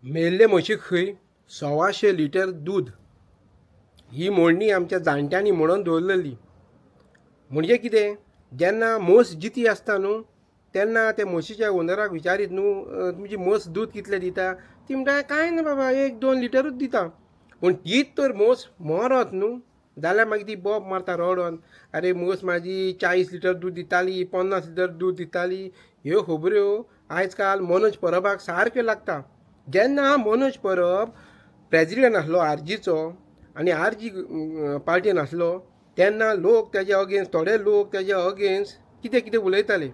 मेल्ले म्हशीक खंय 125 लिटर दूद ही म्हणणी आमच्या जाणट्यांनी म्हणून दवरलेली. म्हणजे कितें, जेन्ना म्हस जिती आसता न्हू तेन्ना ते म्हशीच्या ओनराक विचारीत न्हू, तुमची म्हस दूद कितलें दिता, ती म्हणटा कांय ना बाबा, 1-2 लिटरूच दिता. पूण तीच तर म्हस मरत न्हू जाल्यार मागीर ती बोब मारता रडोन, अरे म्हस म्हाजी 40 लिटर दूद दिताली, 50 लिटर दूद दिताली. ह्यो खबऱ्यो आयज काल मनोज परबाक सारक्यो लागता. जेन्ना मनोज परब प्रेजिडेंट आसलो आरजीचो आनी आरजी पार्टीन आसलो तेन्ना लोक तेजे अगेन्स्ट, थोडे लोक तेजे अगेन्स्ट कितें कितें उलयताले,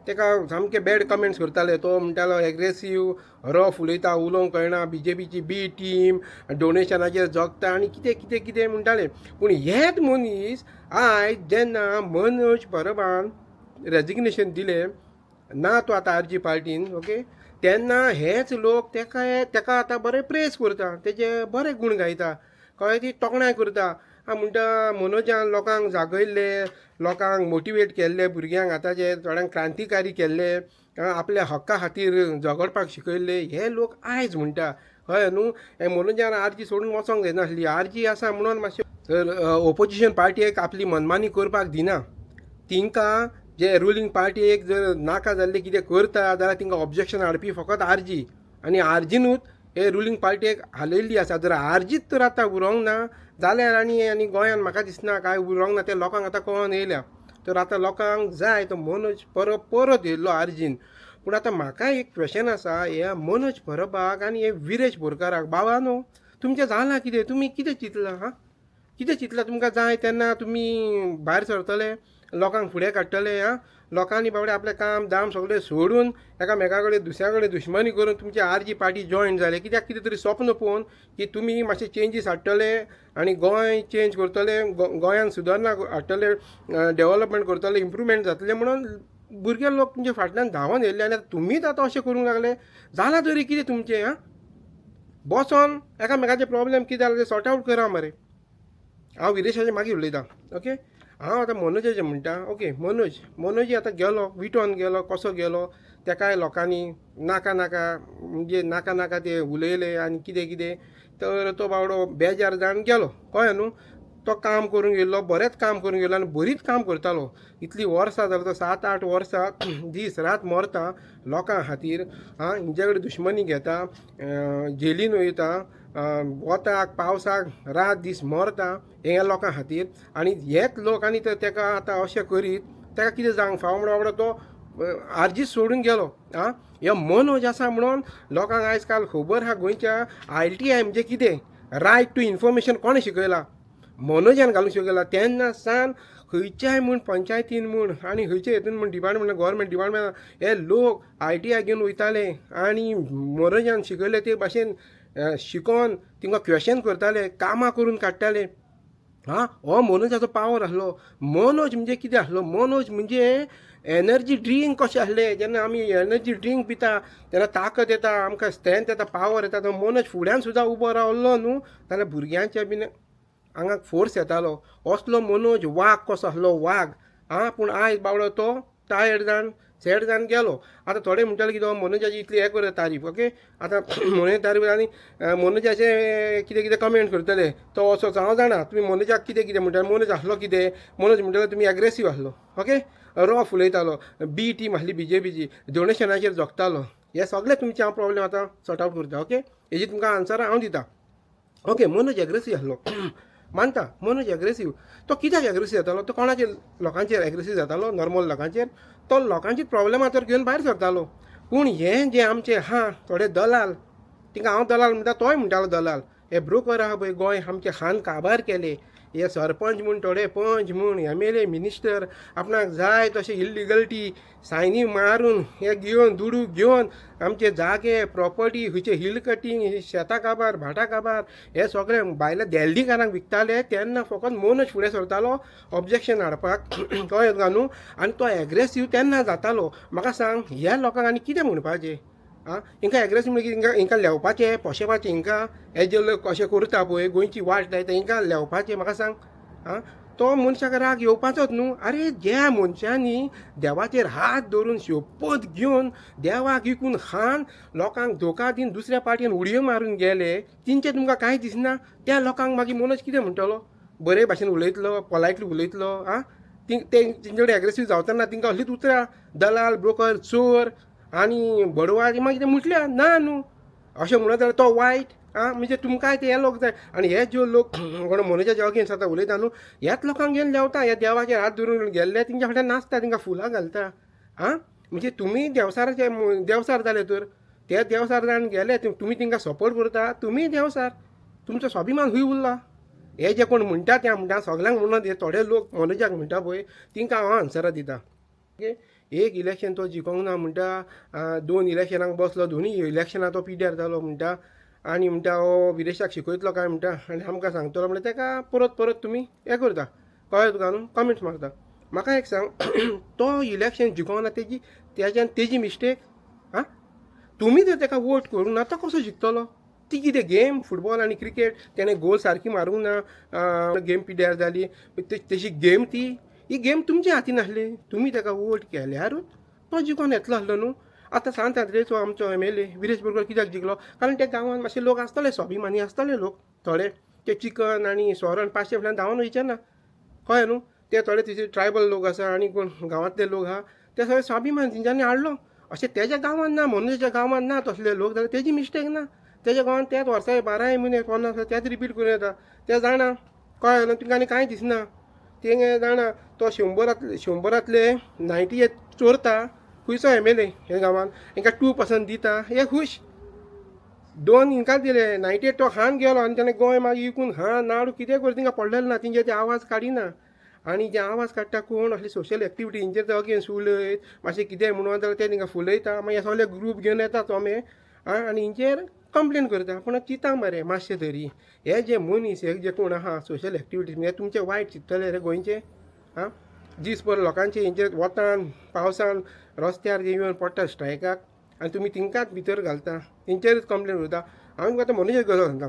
तेका सामके बॅड कमेंट्स करताले. तो म्हणटालो एग्रेसीव, रफ उलयता, उलोवंक कळना, बीजेपीची बी टीम, डोनेशनाचेर जगता आनी कितें कितें कितें म्हणटाले. पूण हेच मनीस आयज जेन्ना मनोज परबान रेजिग्नेशन दिलें ना तो आतां आरजी पार्टीन, ओके, तेन्ना हेच लोक तेका आतां बरें प्रेस करता, तेजे बरे गूण गायता, कळ्ळें, ती तोखणाय करता. म्हणटा मनोजान लोकांक जागयल्ले, लोकांक मोटिवेट केल्ले, भुरग्यांक आतांचे थोड्यांक क्रांतिकारी केल्ले, आपल्या हक्का खातीर झगडपाक शिकयल्ले, हे लोक आयज म्हणटा. कळ्ळें न्हू, हे मनोजान आरजी सोडून वचोंक जायनासली, आरजी आसा म्हणून मातशें तर ओपोजिशन पार्टीक आपली मनमानी करपाक दिना. तिंकां जे रुलींग पार्टीक जर नाका जाल्लें कितें करता जाल्यार तिंकां ऑब्जेक्शन हाडपी फकत आरजी, आनी आरजीनूच हे रुलींग पार्टीक हालयल्ली आसा. जर आरजीच तर आतां उरोंक ना जाल्यार आनी आनी गोंयान म्हाका दिसना कांय उरोंक ना, ते लोकांक आतां कळोन येयल्या. तर आतां लोकांक जाय तो मनोज परब परत येयल्लो आरजीन. पूण आतां म्हाका एक क्वेशन आसा, ह्या मनोज परबाक आनी हे विरेश बोरकाराक, बाबा न्हू तुमचें जालां कितें, तुमी कितें चिंतलां, हां कितें चिंतलां, तुमकां जाय तेन्ना तुमी भायर सरतले, लोकांक फुडें काडटले, आं लोकांनी बाबडे आपलें काम दाम सगळें सोडून एकामेका कडेन दुसऱ्या कडेन दुश्मनी करून तुमची आरजी पार्टी जॉयन जाले कित्याक, कितें तरी स्वप्न पळोवन की तुमी मातशे चेंजीस हाडटले आनी गोंय चेंज करतले, गोंयान सुदारणा हाडटले, डेवलपमेंट करतले, इम्प्रुवमेंट जातलें म्हणून भुरगे लोक तुमच्या फाटल्यान धांवन येयल्ले आनी तुमीच आतां अशें करूंक लागले. जालां तरी कितें तुमचें, आं बसोन एकामेकाचे प्रॉब्लेम कितें जालें तें सॉर्ट आवट करा मरे. हांव विरेशाचें मागीर उलयतां, ओके, हांव आतां मनोजाचें म्हणटा. ओके, मनोज आतां गेलो, विटोन गेलो, कसो गेलो तेकाय लोकांनी नाका नाका म्हणजे नाका नाका ते उलयले आनी कितें कितें, तर तो बावडो बेजार जावन गेलो. कळ्ळें न्हू, तो काम करूंक येयल्लो, बरेंच काम करूंक येयल्लो आनी बरीच काम करतालो. इतलीं वर्सां जाल्यार तो 7-8 वर्सां दीस रात मरता लोकां खातीर, आं हेंचे कडेन दुश्मनी घेता, जेलीन वयता, वताक पावसाक रात दीस मरता ह्या लोकां खातीर. आनी हेच लोक आनी तेका आतां अशें करीत तेका कितें जावंक फावो म्हणून बाबडो तो आरजीच सोडून गेलो. आं हे मनोज आसा म्हणून लोकांक आयज काल खबर आहा गोंयच्या आरटीआय म्हणजे कितें, रायट टू इन्फॉर्मेशन कोणें शिकयला, मनोजान घालूंक शिकयला. तेन्ना सान खंयच्याय म्हूण पंचायतीन म्हूण आनी खंयच्या हितून म्हूण डिपार्टमेंट, गव्हर्मेंट डिपार्टमेंट हे लोक आरटीआय घेवन वयताले आनी मनोजान शिकयले ते भाशेन शिकोन तिंका क्वेशन करताले, कामां करून काडटाले. आं हो मनोजाचो पावर आसलो. मनोज म्हणजे कितें आसलो, मनोज म्हणजे एनर्जी ड्रिंक कशें आसलें, जेन्ना आमी एनर्जी ड्रिंक पिता तेन्ना ताकत येता, आमकां स्ट्रेंथ येता, पावर येता. तो मनोज फुड्यान सुद्दां उबो रावलो न्हू जाल्यार भुरग्यांच्या बीन आंगाक फोर्स येतालो. असलो मनोज वाग कसो आसलो, वाग. आं पूण आयज बावडो तो टायर्ड जावन सॅड जावन गेलो. आतां थोडे म्हणटाले की तो मनोजाची इतली हें करता तारीफ, ओके, आतां मनोज तारीफ आनी मनोजाचे कितें कितें कमेंट करतले, तो असोच हांव जाणा तुमी मनोजाक कितें कितें म्हणटाले, मनोज आसलो कितें, मनोज म्हणटाले तुमी एग्रेसीव आसलो, ओके, रफ उलयतालो, बी टीम आसली बीजेपीची, डोनेशनाचेर जगतालो, हे सगळे तुमचे हांव प्रॉब्लेम आतां सॉर्ट आवट करता, ओके, हेजी तुमकां आन्सरां हांव दिता. ओके, मनोज एग्रेसीव आसलो मानता, मनोज एग्रेसीव, तो कित्याक एग्रेसीव जातालो, तो कोणाचेर लोकांचेर एग्रेसीव जातालो, नॉर्मल लोकांचेर, तो लोकांची प्रॉब्लेमां तर घेवन भायर सरतालो. पूण हें जें आमचें आहा थोडे दलाल, तिका हांव दलाल म्हणटा, तोय म्हणटालो दलाल, हे ब्रोकर आहा पळय गोंय आमचें खान काबार केले, हे सरपंच म्हूण थोडे पंच म्हूण एमएलए मिनिस्टर आपणाक जाय तशें इल्लिगल्टी सायनी मारून हे घेवन दुडू घेवन आमचे जागे प्रॉपर्टी खंयचे हिल कटींग शेतां काबार भाटां काबार हे सगळे भायल्या देल्लीकारांक विकताले. तेन्ना फकत मनोज फुडें सरतालो ऑब्जेक्शन हाडपाक, कळ्ळें तुका न्हू, आनी तो एग्रेसीव तेन्ना जातालो. म्हाका सांग ह्या लोकांक आनी कितें म्हणपाचें, आं हिंकां एग्रेसीव म्हणजे हिंकां हिंकां लेवपाचें पोशेपाचें, हिंकां हे जे लोक अशें करता पळय गोंयची वाट लायता हिंकां लेवपाचें, म्हाका सांग. आं तो मनशाक राग येवपाचोच न्हू. आरे ज्या मनशांनी देवाचेर हात धरून शपथ घेवन देवाक विकून खान लोकांक धोका दिवन दुसऱ्या पार्टीन उडयो मारून गेले तेंचें तुमकां कांय दिसना. त्या लोकांक मागीर मनोज कितें म्हणटलो? बरे भाशेन उलयतलो, पोलायटली उलयतलो. आं, ते तेंचे कडेन एग्रेसीव जावचो ना. तेंकां असलीच उतरां दलाल, ब्रोकर, चोर आनी बडवा मागीर ते म्हटल्या ना न्हू. अशें म्हणत जाल्यार तो वायट. आं, म्हणजे तुमकांय ते हे लोक जाय. आनी हे ज्यो लोक कोण मनोजाच्या अगेन्स्ट आतां उलयता न्हू, ह्याच लोकांक घेवन देंवता. ह्या देवाचेर हात धरून गेल्ले तेंच्या फाटल्यान नाचता, तेंकां फुलां घालता. आं, म्हणजे तुमी देवसाराचे देवसार जाले तर ते देवसार जावन गेले, तुमी तेंकां सपोर्ट करता, तुमी देवसार, तुमचो स्वाभिमान खंय उरला? हे जे कोण म्हणटा ते म्हणटा सगल्यांक म्हणून हे थोडे लोक मनोजाक म्हणटा पळय तेंकां हांव आन्सरां दिता. ओके, एक इलेक्शन तो जिखोंक ना म्हणटा, 2 इलेक्शनाक बसलो, दोनूय इलेक्शनाक तो पिड्यार जालो म्हणटा. आनी म्हणटा हो विरेशाक शिकयतलो काय म्हणटा आनी आमकां सांगतलो म्हणटा. तेका परत परत तुमी हें करता, कळ्ळें तुका न्हू, कमेंट्स मारता. म्हाका एक सांग, तो इलेक्शन जिखोंक ना तेजी तेज्यान तेजी मिस्टेक? आं, तुमी जर तेका वोट करूंक ना तो कसो जिखतलो? ती कितें गेम फुटबॉल आनी क्रिकेट तेणें गोल सारकी मारूंक ना, गेम पिड्यार जाली, तेजी गेम ती. ही गेम तुमच्या हातीन आसली, तुमी तेका वोट केल्यारूच तो जिखोन येतलो आसलो न्हू. आतां सांत आंद्रेचो आमचो MLA Viresh Borkar कित्याक जिखलो? कारण त्या गांवांत मातशे लोक आसतले, स्वाभिमानी आसतले लोक थोडे, ते चिकन आनी सोरण 500 फाटल्यान धांवन वयचे ना, कळ्ळें न्हू. ते थोडे तेजे ट्रायबल लोक आसा आनी कोण गांवांतले लोक आहा ते सगळे स्वाभिमान तेंच्यांनी हाडलो. अशें तेज्या गांवांत ना, मनोजाच्या गांवांत ना तसले लोक, जाल्यार तेजी मिस्टेक ना. तेज्या गांवांत त्याच वर्सा 12 म्हयने 50 त्याच रिपीट करूं येता, ते जाणा, कळ्ळें न्हू. तुमकां आनी कांय दिसना. तें जाणा तो 100रांतले 98 चोरता खंयचो MLA ह्या गांवांत, हेंकां 2% दिता, हे खूश. 2 हिंकां दिले, 98 तो खान गेलो आनी तेणें गोंय मागीर विकून खान नाडू कितें करूं तिंका पडलेलें ना. तेंचे ते आवाज काडिना. आनी जे आवाज काडटा कोण असली सोशल एक्टिविटी हेंचेर ते अगेन्स्ट उलयत मातशें कितें म्हणून जाल्यार ते तेंकां फुलयता. मागीर सगळे ग्रूप घेवन येता चोमे आनी हेंचेर कंप्लेन करता. पूण चिंता मरे मातशें तरी हे जे मनीस हे जे कोण आहा सोशल एक्टिविटीज हे तुमचे वायट चिंततले रे गोंयचे. आं, दीसभर लोकांचे हेंचेर वतान पावसान रस्त्यार जे येवन पडटा स्ट्रायकाक आनी तुमी तेंकांच भितर घालता, तेंचेरूच कंप्लेन करता. हांव तुमकां आतां मनोजाची गजाल सांगता.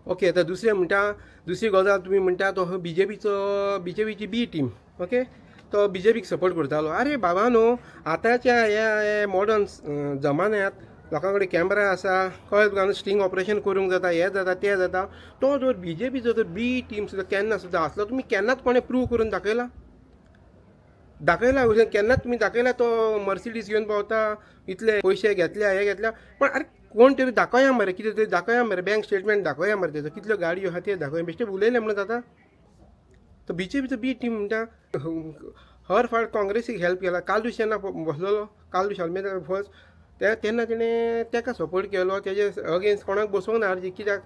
ओके, आतां दुसरें म्हणटा, दुसरी गजाल तुमी म्हणटा तो बीजेपीची बी टीम. ओके, तो बीजेपीक सपोर्ट करतालो. आरे बाबा न्हू, आतांच्या ह्या मॉडर्न जमान्यांत लोकां कडेन कॅमेरा आसा, कळ्ळें तुका, स्टिंग ऑपरेशन करूंक जाता, हें जाता तें जाता. तो जर बीजेपीचो जर बी टीम सुद्दां केन्ना सुद्दां आसलो, तुमी केन्नाच कोणें प्रूव करून दाखयला? दाखयला केन्नाच तुमी दाखयला तो मर्सिडीज घेवन भोंवता, इतले पयशे घेतल्या, हे घेतल्या? पण आरे कोण तरी दाखया मरे, कितें तरी दाखया मरे, बँक स्टेटमेंट दाखया मरे, तेजो कितल्यो गाडयो आहा ते दाखया. बेश्टे उलयले म्हणून जाता? तो बीजेपीचो बी टीम म्हणटा हर फावट काँग्रेसीक हेल्प केला. कालूश जेन्ना बसलेलो, कालूश आल्मेदा फर्स्ट तेन्ना तेणें तेका सपोर्ट केलो, तेजे अगेन्स्ट कोणाक बसोवंक ना. अर्जी कित्याक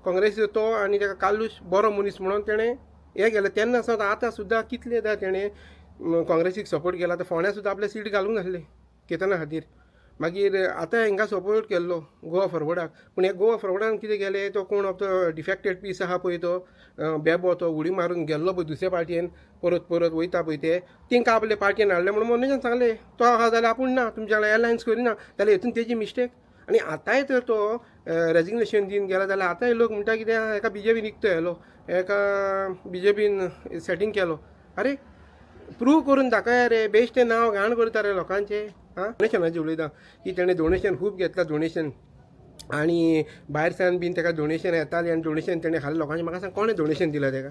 काँग्रेसीचो तो आनी तेका कालूश बरो मनीस म्हणून तेणें हें केलें तेन्ना सुद्दां. आतां सुद्दां कितलें तेणें काँग्रेसीक सपोर्ट केला. आतां फोंड्या सुद्दां आपले सीट घालूंक नासले केतना खातीर. मागीर आतां हांकां सपोर्ट केल्लो गोवा फॉरवर्डाक. पूण हे गोवा फॉरवर्डान कितें केलें, तो कोण तो डिफेक्टेड पीस आहा पळय, तो बेबो, तो उडी मारून गेल्लो पळय दुसऱ्या पार्टयेन, परत परत वयता पळय ते, तेंकां आपले पार्टयेन हाडले म्हणून मनोजान सांगलें तो आहा जाल्यार आपूण ना, तुमच्या वांगडा एलायन्स करिना जाल्यार हेतून तेजी मिस्टेक. आनी आतांय तर तो रेजिग्नेशन दिवन गेला जाल्यार आतांय लोक म्हणटा कितें हेका बीजेपी निकतो येलो, हेका बीजेपीन सेटींग केलो. आरे प्रूव करून दाखया रे, बेश्टें नांव घाण करता रे लोकांचें. आं, डोनेशनाचें उलयता की तेणें डोनेशन खूब घेतलां, डोनेशन आनी भायर सान बीन तेका डोनेशन येतालें आनी डोनेशन तेणें खालें लोकांचें. म्हाका सांग कोणें डोनेशन दिलां तेका?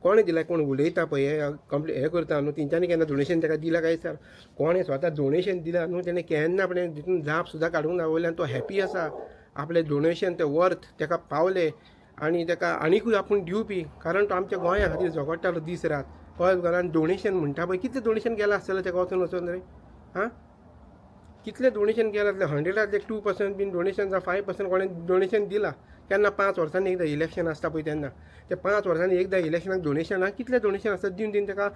कोणें दिलां? कोण उलयता पळय हे कंप्ले हें करता न्हू, तेंच्यांनी केन्ना डोनेशन तेका दिलां काय सर? कोणें स्वता डोनेशन दिलां न्हू तेणें केन्ना आपणें तितून जाप सुद्दां काडूंक ना. वयल्यान तो हॅपी आसा, आपलें डोनेशन तें वर्थ तेका पावलें आनी तेका आनिकूय आपूण दिवपी, कारण तो आमच्या गोंया खातीर झगडटालो दीस रात. कळ्ळें तुका? आनी डोनेशन म्हणटा पळय, कितलें डोनेशन गेलां आसतलें तेका वचून वचून रे? आं, कितलें डोनेशन गेलां आसलें? 100रांतलें 2% बीन डोनेशन जावं 5% कोणें डोनेशन दिलां केन्ना? 5 वर्सांनी एकदां इलेक्शन आसता पळय तेन्ना, ते 5 वर्सांनी एकदां इलेक्शनाक डोनेशनाक कितलें डोनेशन आसता दिवन दिवन तेका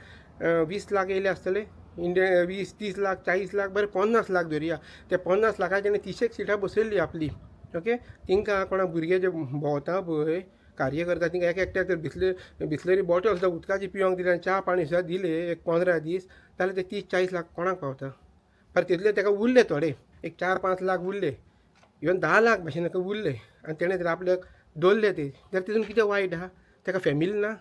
20 लाख येयले आसतले इंडिया, 20 30 लाख 40 लाख, बरें 50 लाख धरुया. ते 50 लाखाक तेणें 30 सिटां बसयल्ली आपली. ओके, तेंकां कोणा भुरगे जे भोंवता पळय कार्य करता तेंकां एक एकट्याक तर बिसलेरी बॉटल सुद्दां उदकाची पिवंक दिली आनी च्या पाणी सुद्दां दिले एक 15 दीस जाल्यार ते 30-40 लाख कोणाक पावता? पर तितले तेका उरले थोडे, एक 4-5 लाख उरले, इवन 10 लाख भाशेन ताका उरले आनी तेणें तर आपल्याक दवरले ते. जाल्यार तितून कितें वायट आहा? ताका फॅमिली ना?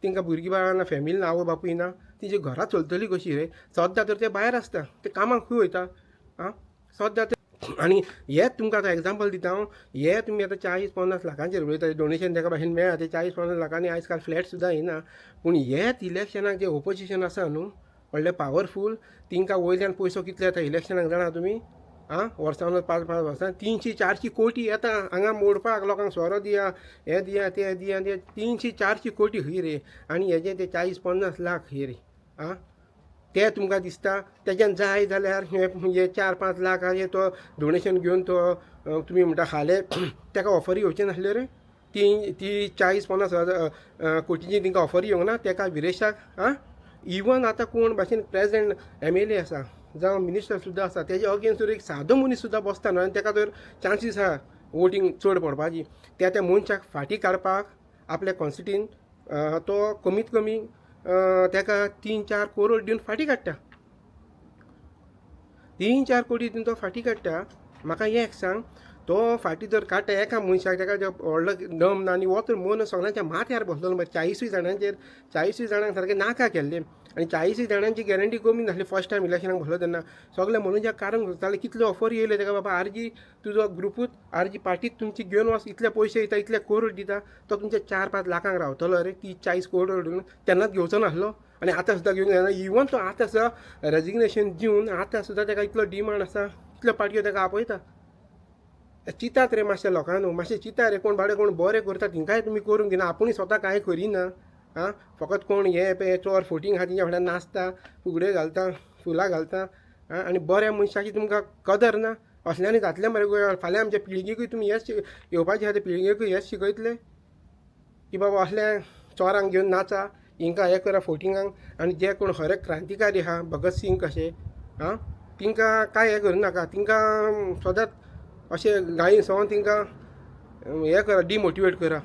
तांकां भुरगीं बाळां ना, फॅमिली ना, आवय बापूय ना, तेंची घरां चलतली कशी रे? सद्दां तर ते भायर आसता, ते कामाक खंय वयता? आं, सद्दां ते. आनी हेच तुमकां आतां एग्जाम्पल दिता हांव, हे तुमी आतां 40-50 लाखांचेर उलयता, डोनेशन ताका भाशेन मेळ्ळा ते 40-50 लाखांनी आयज काल फ्लॅट सुद्दां येना. पूण हेच इलेक्शनाक जे ओपोजिशन आसा न्हू व्हडलें पावरफूल, तांकां वयल्यान पयसो कितले येता इलेक्शनाक जाणा तुमी? आं, वर्सान 5-5 वर्सां 300-400 कोटी येता हांगा मोडपाक, लोकांक सोरो दिया, हें दिया, तें दिया, ते 300-400 कोटी खंय रे? आनी हेजे ते 40-50 लाख खंय रे? आं, ते तुमकां दिसता तेज्यान जाय जाल्यार हे म्हणजे 4-5 लाखाचे तो डोनेशन घेवन तो तुमी म्हणटा खाले ताका ऑफरी येवचे नासल्यो रे? ती ती 40-50 हजार कोटीची तांकां ऑफरी येवंक ना तेका विरेशाक? आं, इवन आतां कोण भाशेन प्रेजेंट MLA आसा जावं मिनिस्टर सुद्दां आसा, तेजे अगेन्स्ट जर एक सादो मनीस सुद्दां बसता न्हू, आनी तेका जर चान्सीस आहा वोटींग चड पडपाची, त्या त्या मनशाक फाटीं काडपाक आपल्या कॉन्स्टिट्यून तो कमीत कमी तेका 3-4 करोड दिवन फाटीं काडटा. 3-4 कोटी दिवन तो फाटीं काडटा. म्हाका हें एक सांग, तो फाटीं जर काडटा एका मनशाक, तेका व्हडलो दम ना, आनी हो तर मन सगळ्यांच्या माथ्यार बसलेलो मरे, 40 जाणांचेर, 40 जाणांक सारकें नाका केल्लें, आनी 40 जाणांची गॅरंटी कमी नासली. फर्स्ट टायम इलेक्शनाक बसलो तेन्ना सगळे मनशाक कारण सोदताले, कितले ऑफर येयले तेका, बाबा आरजी तुजो ग्रुपूच, आरजी पार्टीच तुमची घेवन वच, इतले पयशे दिता, इतले करोड दिता, तो तुमच्या 4-5 लाखांक रावतलो रे? 30-40 करोड तेन्नाच घेवचो नासलो, आनी आतां सुद्दां घेवंक जायना. इवन तो आतां सुद्दां रेजिग्नेशन दिवन आतां सुद्दां तेका इतलो डिमांड आसा, इतल्यो पार्ट्यो तेका आपयता. चिंतात रे मातशें लोकांनो, मातशें चिंता रे, कोण बाबडे कोण बरें करता तिंकाय तुमी करूंक दिना, आपुणूय स्वता कांय करिना. आं, फकत कोण हे पे चोर फोटींग आहा तेंच्या फाटल्यान नाचता, फुगड्यो घालता, फुलां घालता. आं, आनी बऱ्या मनशाची तुमकां कदर ना. असल्यांनी जातलें मरे फाल्यां आमच्या पिळगेकूय तुमी हेच येवपाचे आहा ते पिळगेकूय हेच शिकयतले की बाबा असल्या चोरांक घेवन नाचा, हिंकां हें करा फोटिंगांक. आनी जे कोण खरे क्रांतिकारी आहा भगत सिंग कशे, आं, तिंकां कांय हें करूं नाका, तिंकां सदांच अशें गाळी सवन तिंकां हें करा, डिमोटिवेट करा.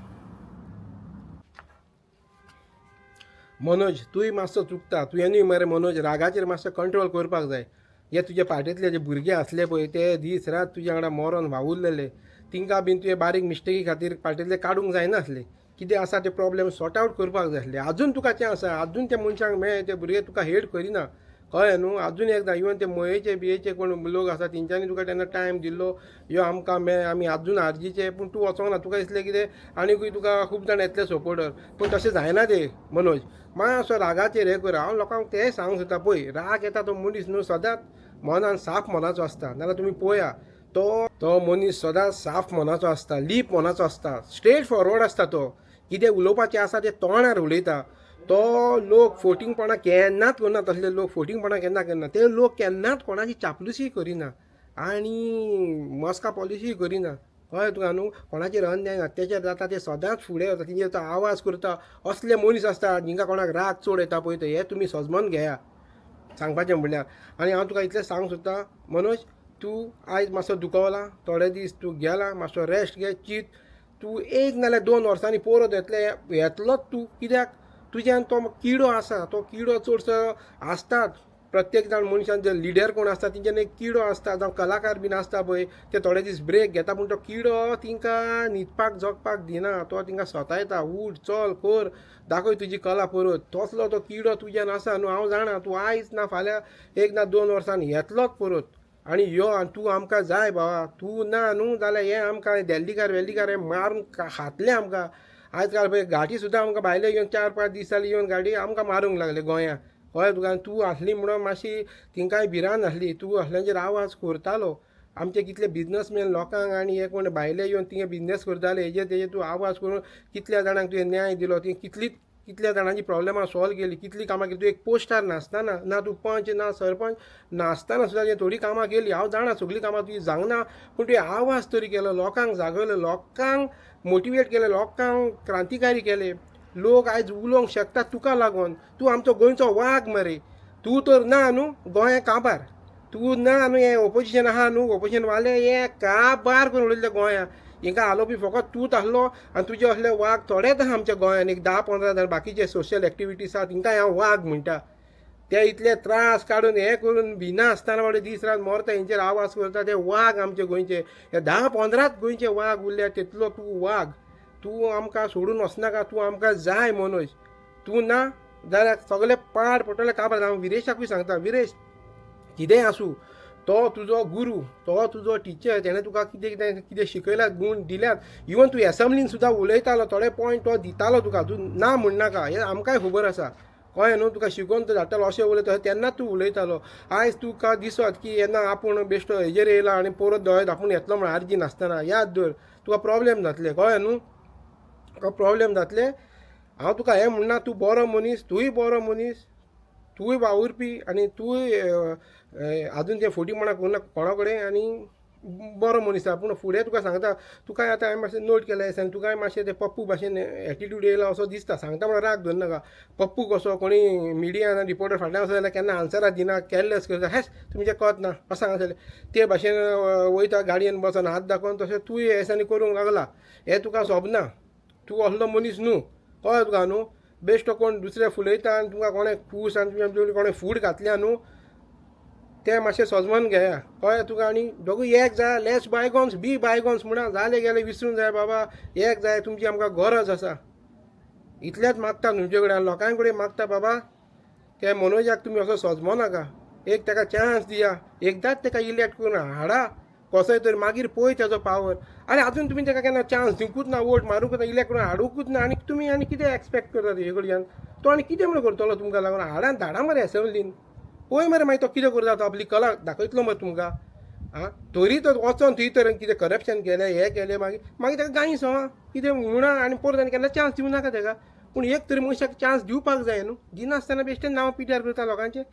मनोज, तूंय मातसो चुकता, तुवेंनूय मरे मनोज रागाचेर मातसो कंट्रोल करपाक जाय. हे तुजे पार्टींतले जे भुरगे आसले पळय ते दीस रात तुज्या वांगडा मरोन वावुरलेले, तिंकां बीन तुवें बारीक मिस्टेकी खातीर पार्टींतले काडूंक जायनासले. कितें आसा ते प्रॉब्लेम सॉर्ट आवट करपाक जाय आसले. आजून तुका तें आसा, आजून त्या मनशांक मेळ्ळे ते भुरगे तुका हेट करिना, कळ्ळें न्हू? आजून एकदां इवन ते मयेचे बियेचे कोण लोक आसा तेंच्यांनी तुका तेन्ना टायम दिल्लो, यो आमकां मेळ, आमी आजून आरजीचे, पूण तूं वचोंक ना. तुका दिसलें कितें आनीकूय तुका खूब जाण येतले सपोर्टर, पूण तशें जायना तें मनोज. मातसो रागाचेर हें कर. हांव लोकांक तेंय सांगूंक सोदता, पळय राग येता तो मनीस न्हू सदांच मनान साफ मनाचो आसता, नाजाल्यार तुमी पळया तो मनीस सदांच साफ मनाचो आसता, लीप मनाचो आसता, स्ट्रेट फॉरवर्ड आसता. तो कितें उलोवपाचें आसा तें तोंडार उलयता. तो लोक फोटिंगपणां केन्नाच करना, तसले लोक फोटिंगपणां केन्ना करना. ते लोक केन्नाच कोणाची चापलुसी करिना आनी मस्का पॉलिसीय करिना, कळ्ळें तुका न्हू? कोणाचेर अन्याय अत्याचार जाता ते सदांच फुडें वता, तेंचेर तो आवाज करता. असले मनीस आसता जिंकां कोणाक राग चड येता पळय, ते हे तुमी सजमन घेया सांगपाचें म्हणल्यार. आनी हांव तुका इतलें सांगूंक सोदता मनोज, तूं आयज मातसो दुखवला, थोडे दीस तूं गेला, मातसो रेस्ट घे, चीत तूं 1 नाल्यार 2 वर्सांनी परत येतले, येतलोच तूं. कित्याक तुज्यान तो किडो आसा, तो किडो चडसो आसतात प्रत्येक जाण मनशान, जे लिडर कोण आसता तेंच्यान एक किडो आसता, जावं कलाकार बीन आसता पळय, ते थोडे दीस ब्रेक घेता, पूण तो किडो तिंकां न्हिदपाक जगपाक दिना, तो तिंकां सतायता, उठ चल कर दाखय तुजी कला परत. तसलो तो किडो तुज्यान आसा न्हू, हांव जाणा तूं आयज ना फाल्यां 1 ना 2 वर्सान येतलोच परत. आनी यो, आनी तूं आमकां जाय बाबा, तूं ना न्हू जाल्यार हें आमकां देल्लीकार वेल्लीकार हें मारून खातलें आमकां. आयज काल पळय गाडी सुद्दां आमकां भायले येवन 4-5 दीस जाले येवन गाडी आमकां मारूंक लागले गोंयांत, कळ्ळें तुका? तूं आसली म्हणून मातशी तिंकांय भिरांत आसली, तूं असल्यांचेर आवाज करतालो. आमचे कितले बिजनसमॅन लोकांक आनी हे कोण भायले येवन तिंगा बिजनेस करताले हेजेर तेजेर तूं आवाज करून कितल्या जाणांक तुवें न्याय दिलो, ती कितल्या जाणांची प्रॉब्लेमां सॉल्व केली, कितलीं कामां केली. तूं एक पोस्टार नासतना, ना तूं पंच ना सरपंच नासतना सुद्दां तुवें थोडीं कामां केली. हांव जाणा सगळीं कामां तुजी जावंक ना, पूण तुवें आवाज तरी केलो, लोकांक जागयलो, लोकांक मोटिवेट केले, लोकांक क्रांतिकारी केले. लोक आयज उलोवंक शकता तुका लागून. तूं आमचो गोंयचो वाग मरे, तूं तर ना न्हू गोंया काबार, तूं ना न्हू हें ओपोजिशन आहा न्हू, ओपोजिशन वाले हे काबार करून उडयल्ले गोंया. हिंगा हालोवपी फकत तूंच आसलो, आनी तुजे असले वाग थोडेच आहा आमच्या गोंयान, एक 10-15 जाण बाकीचे सोशल एक्टिविटीज आहा तिंकां हांव वाग म्हणटा. ते इतले त्रास काडून हें करून भिना आसतना बाबडे दीस रात मरता, हेंचेर आवाज करता ते वाग आमचे गोंयचे. हे 10-15 गोंयचे वाग उरल्या, तितलो तूं वाग, तूं आमकां सोडून वचनाका, तूं आमकां जाय मनोज. तूं ना जाल्यार सगळे पाड पडटले काबार. हांव विरेशाकूय सांगता, विरेश कितेंय आसूं, तो तुजो गुरू, तो तुजो टिचर, तेणें तुका कितें कितें कितें शिकयल्यात, गूण दिल्यात. इवन तूं एसेंब्लीन सुद्दां उलयतालो, थोडे पॉयंट तो दितालो तुका, तूं ना म्हणनाका, हें आमकांय खबर आसा. कळ्ळें न्हू? तुका शिकोवन तो धाडटालो, अशें उलयता तेन्नाच तूं उलयतालो. आयज तुका दिसत की येन्ना आपूण बेश्टो हेजेर येयला आनी परत दोळे धांपून येतलो म्हण आर्जी नासतना, याद दवर तुका प्रॉब्लेम जातले. कळ्ळें न्हू? तुका प्रॉब्लेम जातले. हांव तुका हें म्हणना, तूं बरो मनीस, तूंय बरो मनीस, तूंय वावुरपी आनी तूंय आजून तें फटीपणां करुना कोणा कडेन आनी बरो मनीस आसा. पूण फुडें तुका सांगता, तुकाय आतां हांवें मातशें नोट केलें आनी तुकाय मातशें तें पप्पू भाशेन एटिट्यूड येयला असो दिसता. सांगता म्हणून राग धरनाका. पप्पू कसो कोणी मिडिया आनी रिपोर्टर फाटल्यान वचत जाल्यार केन्ना आन्सरां दिना, कॅरलेस करता, हेच तुमचें कळत ना अशें सांगतलें. ते भाशेन वयता गाडयेन बसून हात दाखोवन, तशें तूंय हे दिसांनी करूंक लागला. हें तुका सोबना, तूं असलो मनीस न्हू. कळ्ळें तुका न्हू? बेश्टो कोण दुसरे फुलयता आनी तुमकां कोणें कूस आनी तुमच्या कोणें फूड घातल्या न्हू, तें मातशें सजमन घेया. कळ्ळें तुका? आनी दोगूय एक जाय, लेस बायगॉन्स बी बायगॉन्स म्हणा, जालें गेलें विसरून जाय बाबा, एक जाय, तुमची आमकां गरज आसा. इतलेंच मागता तुमचे कडेन, लोकां कडेन मागता बाबा, त्या मनोजाक तुमी असो सजमो नाका, एक ताका चान्स दिया, एकदांच ताका इलेक्ट करून हाडा कसोय तरी, मागीर पळय तेजो पावर. आनी आजून तुमी ताका केन्ना चान्स दिवंकूच ना, वोट मारूंकूच ना, इलेक्ट करून हाडुंकूच ना, आनी तुमी आनी कितें एक्सपेक्ट करता तेजे कडल्यान? तो आनी कितें म्हणून करतलो तुमकां लागून? हाडा धाडा मरे एसेंब्लीन, पळय मरे मागीर तो कितें करता, तो आपली कला दाखयतलो मरे तुमकां. आं, तरी तो वचोन थंय तर कितें करप्शन केलें, हें केलें, मागीर मागीर ताका गायी सवा कितें म्हणा आनी परत आनी केन्ना चान्स दिवं नाका ताका. पूण एक तरी मनशाक चान्स दिवपाक जाय न्हू, दिनासतना बेश्टें नांव पिड्ड्यार करता लोकांचें.